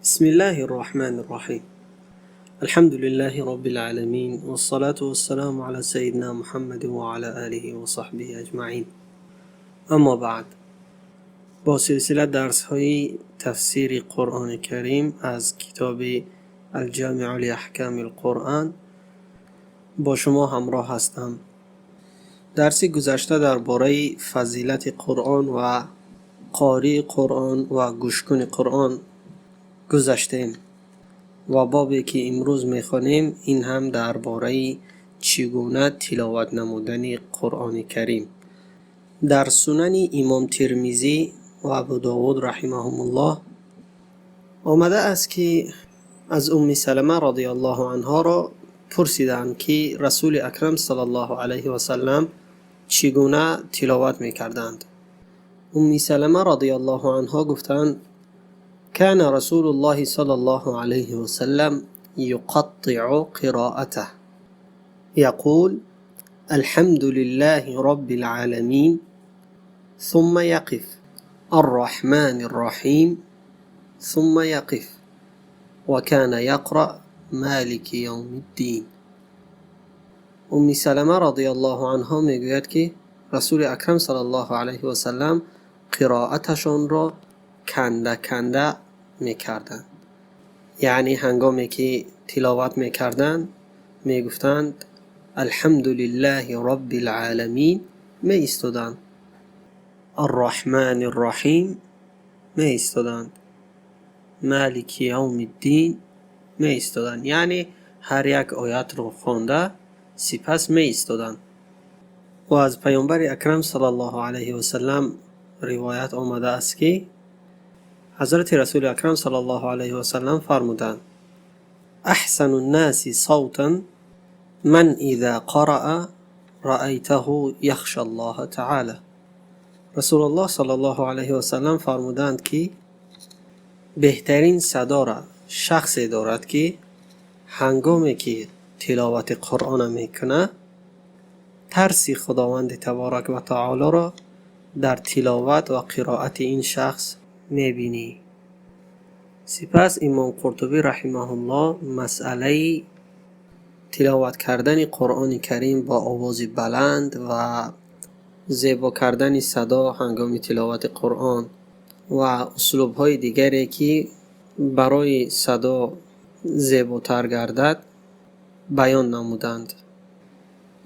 بسم الله الرحمن الرحيم. الحمد لله رب العالمين، والصلاة والسلام على سيدنا محمد وعلى آله وصحبه أجمعين. اما بعد، با سلسله درس های تفسیر قرآن کریم از کتاب الجامع لأحکام القرآن با شما همراه هستم. درس گذشته درباره فضیلت قرآن و قاری قرآن و گوشکن قرآن گذشتیم و بابی که امروز میخوانیم این هم درباره چگونه تلاوت نمودن قرآن کریم. در سنن امام ترمذی و ابو داود رحمهم الله آمده است که از ام سلمه رضی الله عنها را پرسیدند که رسول اکرم صلی الله علیه و سلم چگونه تلاوت میکردند. ام سلمه رضی الله عنها گفتند: كان رسول الله صلى الله عليه وسلم يقطع قراءته، يقول: الحمد لله رب العالمين، ثم يقف، الرحمن الرحيم، ثم يقف، وكان يقرأ مالك يوم الدين. ام سلمه رضی الله عنها میگوید که رسول اکرم صلی الله علیه و سلم قرائتشان را کنده کنده میکردند. یعنی هنگامی که تلاوت میکردند میگفتند الحمد لله رب العالمین، می ایستادند، الرحمن الرحیم می ایستادند، مالک یوم الدین می ایستادند. یعنی هر یک آیت را خوانده سپس می ایستادند. و از پیامبر اکرم صلی الله علیه و سلم روایت آمده است که حضرت رسول اکرم صلی الله علیه و سلم فرمودند: احسن الناس صوتا من اذا قرأ رأیته یخشى الله تعالی. رسول الله صلی الله علیه و سلم فرمودند که بهترین صدا را شخصی دارد که هنگامی که تلاوت قرآن میکنه ترس خداوند تبارک و تعالی را در تلاوت و قرائت این شخص میبینی. سپس امام قرطبی رحمه الله مسئله تلاوت کردن قرآن کریم با آواز بلند و زیبا کردن صدا هنگام تلاوت قرآن و اسلوب های دیگری که برای صدا زیباتر گردد بیان نمودند.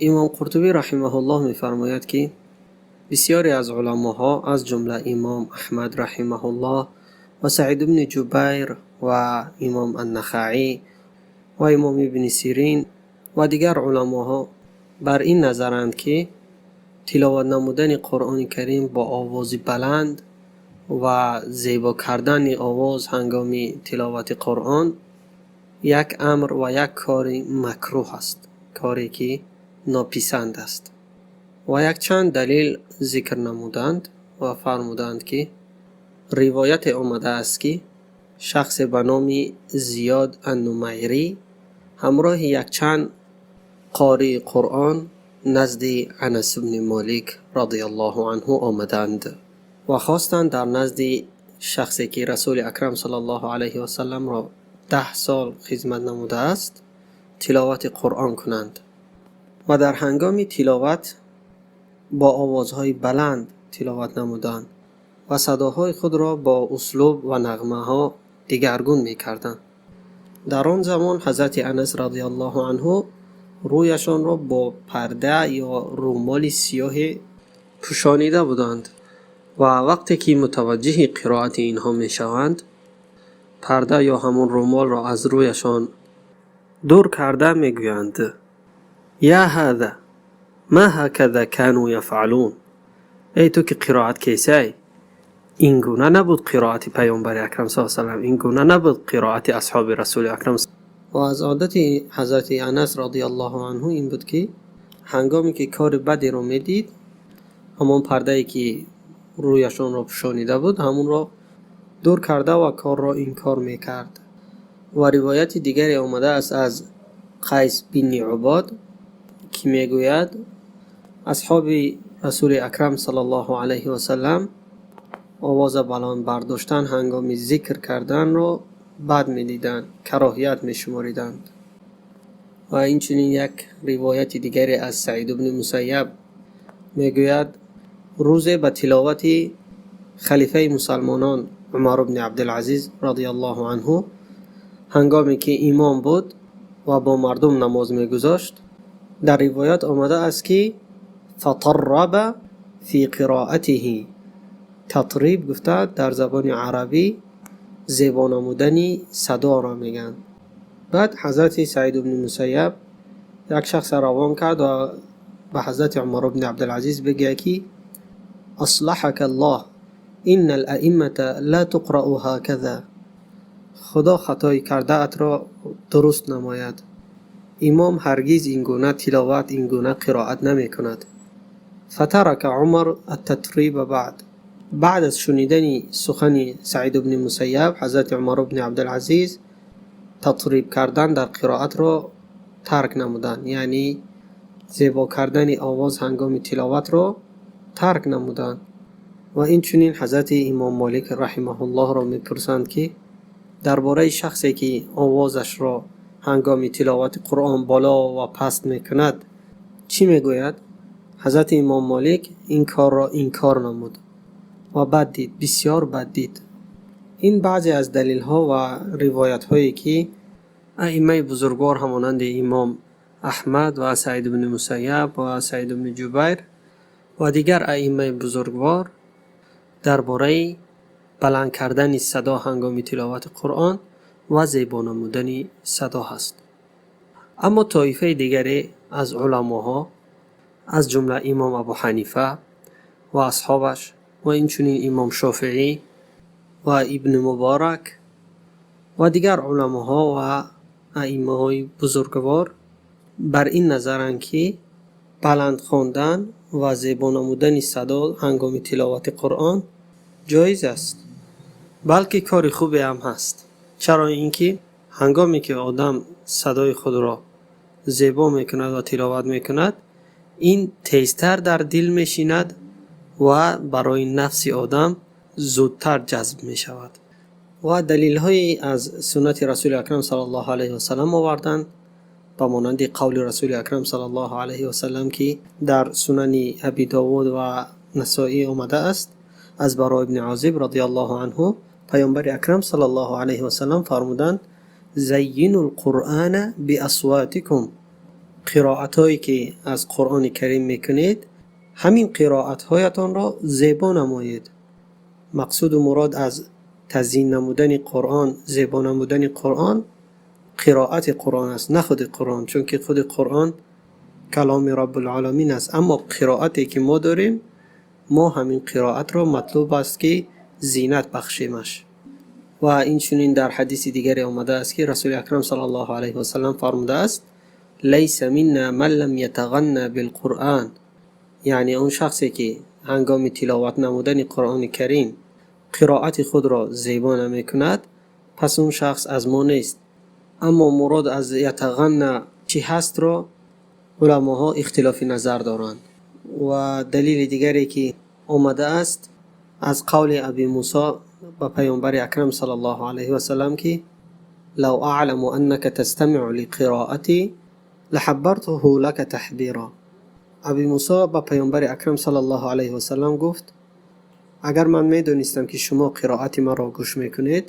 امام قرطبی رحمه الله میفرماید که بسیاری از علماها از جمله امام احمد رحمه الله و سعید بن جبیر و امام النخعی و امام ابن سیرین و دیگر علماها بر این نظرند که تلاوت نمودن قرآن کریم با آواز بلند و زیبا کردن آواز هنگام تلاوت قرآن یک امر و یک کار مکروه است، کاری که ناپسند است. و یک چند دلیل ذکر نمودند و فرمودند که روایت آمده است که شخص به نام زیاد النمیری همراه یک چند قاری قرآن نزد انس بن مالک رضی الله عنه آمدند و خواستند در نزد شخصی که رسول اکرم صلی الله علیه و سلم را 10 سال خدمت نموده است تلاوت قرآن کنند و در هنگام تلاوت با آوازهای بلند تلاوت نمودند و صداهای خود را با اسلوب و نغمه ها دیگرگون می کردند. در آن زمان حضرت انس رضی الله عنه رویشان را با پرده یا رومال سیاه پوشانیده بودند و وقتی که متوجه قرائت اینها می شوند پرده یا همون رومال را از رویشان دور کرده می گویند: یا هذا ما هكذا كانوا يفعلون. ای تو که قرائت کیسی، این گونه نبود قرائت پیامبر اکرم صلی الله علیه و سلم، این گونه نبود قرائت اصحاب رسول اکرم. و از عادت حضرت انس رضی الله عنه این بود که هنگامی که کار بدی را میدید همان پرده ای که رویشان را پوشانیده بود همون را دور کرده و کار را انکار میکرد. و روایت دیگری آمده است از قیس بن عباد که میگوید اصحاب رسول اکرم صلی الله علیه و سلم آواز بلند برداشتن هنگام ذکر کردن را бад медиданд, кароҳият мешумориданд. Ва инчунин як ривояти дигаре аз Саид ибни Мусайяб мегӯяд: рӯзе ба тиловати халифаи мусалмонон Умар ибни Абдулазиз радиаллоҳу анҳу, ҳангоме ки имом буд ва бо мардум намоз мегузошт, дар ривоят омада аст ки фатарраба фи қироатиҳи. Татриб гуфта дар забони арабӣ зебо намудани садоро мегӯянд. Баъд ҳазрати Саид ибни Мусайяб як шахсро равон кард ва ба ҳазрати Умар ибни Абдулазиз бигӯяд ки аслаҳака Аллоҳ, инна ал-аиммата ла туқрау ҳаказа. Худо хатои кардаатро дуруст намояд. Имом ҳаргиз ин гуна тиловат, ин гуна қироат намекунад. Фатарака Умар ат-татриба баъд. Баъд аз шунидани сухани Саид ибни Мусайяб, ҳазрати Умар ибни Абдулазиз татриб кардан дар қироатро тарк намуданд, яъне зебо кардани овоз ҳангоми тиловатро тарк намуданд. Ва инчунин ҳазрати Имом Молик раҳимаҳуллоҳро мепурсанд ки дар бораи шахсе ки овозашро ҳангоми тиловати Қуръон боло ва паст мекунад чӣ мегӯяд? Ҳазрати Имом Молик ин корро инкор намуд ва бад дид, бисёр бад дид. Ин баъзе аз далилҳо ва ривоятҳое ки аиммаи бузургвор ҳамонанди Имом Аҳмад ва Саид ибни Мусайяб ва Саид ибни Ҷубайр ва дигар аиммаи бузургвор дар бораи баланд кардани садо ҳангоми тиловати Қуръон ва зебо намудани садо ҳаст. Аммо тоифаи дигаре аз уламоҳо, аз ҷумла Имом Абу Ҳанифа ва асҳобаш ва инчунин Имом Шофиӣ ва Ибни Муборак ва дигар уламоҳо ва аиммаҳои бузургвор бар ин назаранд ки баланд хондан ва зебо намудани садо ҳангоми тиловати Қуръон ҷоиз аст, балки кори хубе ҳам ҳаст. Чаро ин ки ҳангоме ки одам садои худро зебо мекунад ва тиловат мекунад, ин тезтар дар дил мешинад ва барои нафси одам зудтар ҷазб мешавад. Ва далилҳое аз суннати Расули Акрам саллаллоҳу алайҳи васаллам оварданд, ба монанди қавли Расули Акрам саллаллоҳу алайҳи васаллам ки дар сунани Аби Довуд ва Насоӣ омадааст аз Баро ибни Озиб радиаллоҳу анҳу, Паёмбари Акрам саллаллоҳу алайҳи васаллам фармуданд: заййину л-Қуръана биасватикум. Қироатҳое ки аз Қуръони Карим мекунед, ҳамин қироатҳоятонро зебо намоед. Мақсуду мурод аз тазйин намудани Қуръон, зебо намудани Қуръон қироати Қуръон аст, на худи Қуръон, чунки худи Қуръон каломи Раббулоламин аст. Аммо қироате ки мо дорем, мо ҳамин қироатро матлуб аст ки зинат бахшемаш. Ва инчунин дар ҳадиси дигаре омадааст ки Расули Акрам саллаллоҳу алайҳи васаллам фармудааст: лайса минна ман лам ятағанна билқуръан. Яъне он шахсе ки ҳангоми тиловат намудани Қуръони Карим қироати худро зебо намекунад, пас он шахс аз мо нест. Аммо мурод аз ятағанна чӣ ҳастро уламоҳо ихтилофи назар доранд. Ва далили дигаре ки омадааст аз қавли Аби Мусо ба Паёмбари Акрам саллаллоҳу алайҳи васаллам ки лав аъламу аннака тастамиъу лиқироати лаҳаббартуҳу лака таҳбира. Аби Мусо ба Паёмбари Акрам саллаллоҳу алайҳи васаллам гуфт: агар ман медонистам ки шумо қироати маро гӯш мекунед,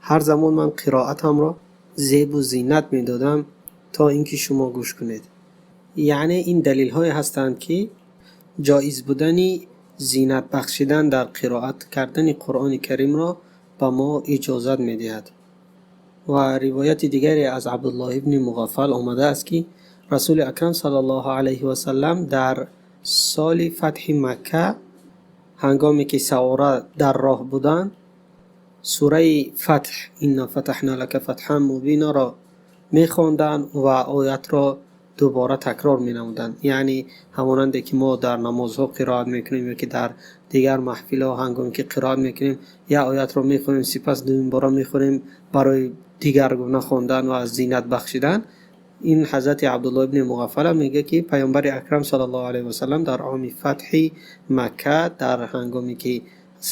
ҳар замон ман қироатамро зебу зинат медодам то ин ки шумо гӯш кунед. Яъне ин далилҳое ҳастанд ки ҷоиз будани зинат бахшидан дар қироат кардани Қуръони Каримро ба мо иҷозат медиҳад. Ва ривояти дигаре аз Абдуллоҳ ибни Муғаффал омадааст ки Расули Акрам саллаллоҳу алайҳи васаллам дар соли фатҳи Макка, ҳангоме ки савора дар роҳ буданд, сураи Фатҳ инна фатаҳна лака фатҳан мубинаро мехонданд ва оятро дубора такрор менамуданд. Яъне ҳамонанде ки мо дар намозҳо қироат мекунем ё ки дар дигар маҳфилҳо ҳангоме ки қироат мекунем, як оятро мехонем, сипас дуюмбора мехонем барои дигаргуна хондан ва зинат бахшидан. Ин ҳазрати Абдуллоҳ ибни Муғаффал мегӯяд ки Паёмбари Акрам саллаллоҳу алайҳи васаллам дар оми фатҳи Макка дар ҳангоме ки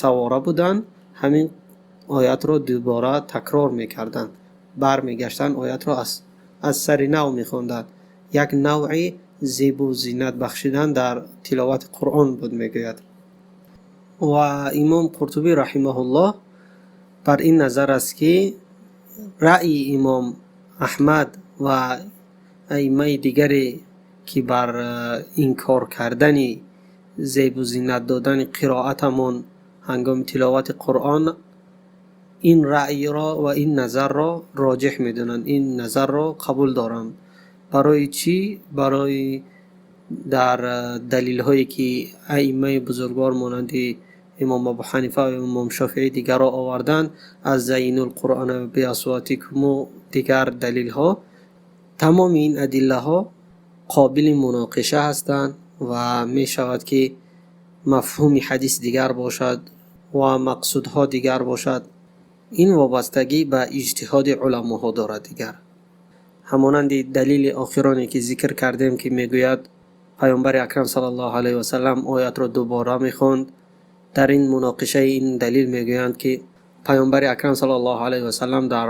савора буданд, ҳамин Оятро дубора такрор мекарданд, бармегаштанд, оятро аз сари нав мехонданд. Як навъи зебу зинат бахшидан дар тиловати Қуръон буд, мегӯяд. Ва Имом Қуртубӣ раҳимаҳуллоҳ бар ин назар аст, ки раъйи Имом Аҳмад ва аиммаи дигаре, ки бар инкор кардани зебу зинат додани қироатамон ҳангоми тиловати Қуръон, ин раъйро ва ин назарро роҷеҳ медонанд, ин назарро қабул доранд. Барои чӣ? Барои дар далилҳое, ки аиммаи бузургвор монанди Имом Абу Ҳанифа ва Имом Шофеӣ дигарро оварданд, аз зайинул Қуръона биасватикуму дигар далилҳо, тамоми ин адиллаҳо қобили муноқиша ҳастанд ва мешавад, ки мафҳуми ҳадис дигар бошад ва мақсудҳо дигар бошад. Ин вобастагӣ ба иҷтиҳоди уламоҳо дорад дигар. Ҳамонанди далили охироне, ки зикр кардем, ки мегӯяд Паёмбари Акрам саллаллоҳу алайҳи васаллам оятро дубора мехонд. Дар ин муноқишаи ин далил мегӯянд, ки Паёмбари Акрам саллаллоҳу алайҳи васаллам дар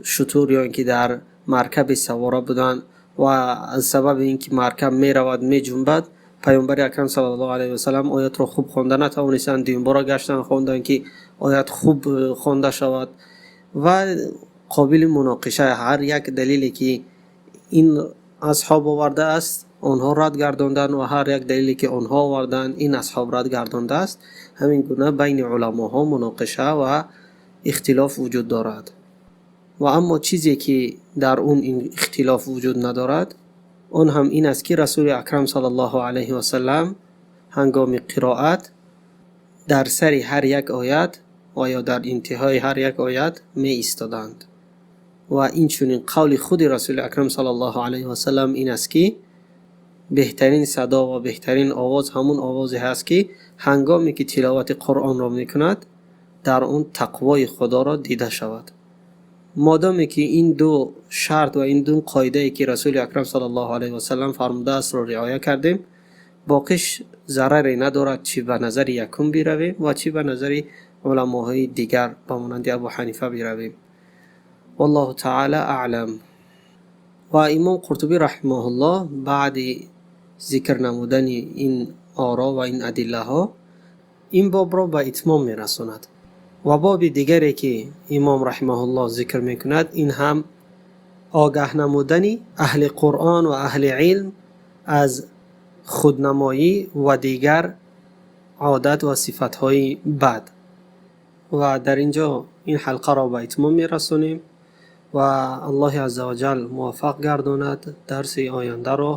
шутур ё ин ки дар маркаби савора буданд ва аз сабаби ин ки маркаб меравад, меҷунбад, Паёмбари Акрам саллаллоҳу алайҳи васаллам оятро хуб хонда натавонистанд, дуюмбора гаштанд, хонданд, ки оят хуб хонда шавад. Ва қобили муноқиша ҳар як далеле, ки ин асҳоб овардааст, онҳо рад гардонданд ва ҳар як далеле, ки онҳо оварданд, ин асҳоб рад гардондааст. Ҳамин гуна байни уламоҳо муноқиша ва ихтилоф вуҷуд дорад. Ва аммо чизе, ки дар он ин ихтилоф вуҷуд надорад, он ҳам ин аст, ки Расули Акрам саллаллоҳу алайҳи васаллам ҳангоми қироат дар сари ҳар як оят ва ё дар интиҳои ҳар як оят меистоданд. Ва инчунин қавли худи Расули Акрам саллаллоҳу алайҳи васаллам ин аст, ки беҳтарин садо ва беҳтарин овоз ҳамун овозе ҳаст, ки ҳангоме ки тиловати Қуръонро мекунад, дар он тақвои Худоро дида шавад. Модоме ки ин ду шарт ва ин ду қоидае, ки Расули Акрам саллаллоҳу алайҳи васаллам фармудааст, ро риоя кардем, боқиш зараре надорад, чӣ ба назари якум биравем ва чӣ ба назари уламоҳои дигар ба монанди Абу Ҳанифа биравем. Валлоҳу таъала аълам. Ва Имом Қуртубӣ раҳимаҳуллоҳ баъди зикр намудани ин оро ва ин адиллаҳо ин бобро ба итмом мерасонад. Ва боби дигаре, ки имом раҳимаҳуллоҳ зикр мекунад, ин ҳам огаҳ намудани аҳли Қуръон ва аҳли илм аз худнамоӣ ва дигар одат ва сифатҳои бад. Ва дар ин ҷо ин ҳалқаро ба итмом мерасонем ва Аллоҳи азза ва ҷал муваффақ гардонад. Дарси ояндаро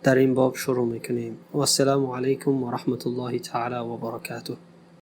дар ин боб шурӯъ мекунем. Вассалому алайкум ва раҳматуллоҳи таъала ва баракатуҳ.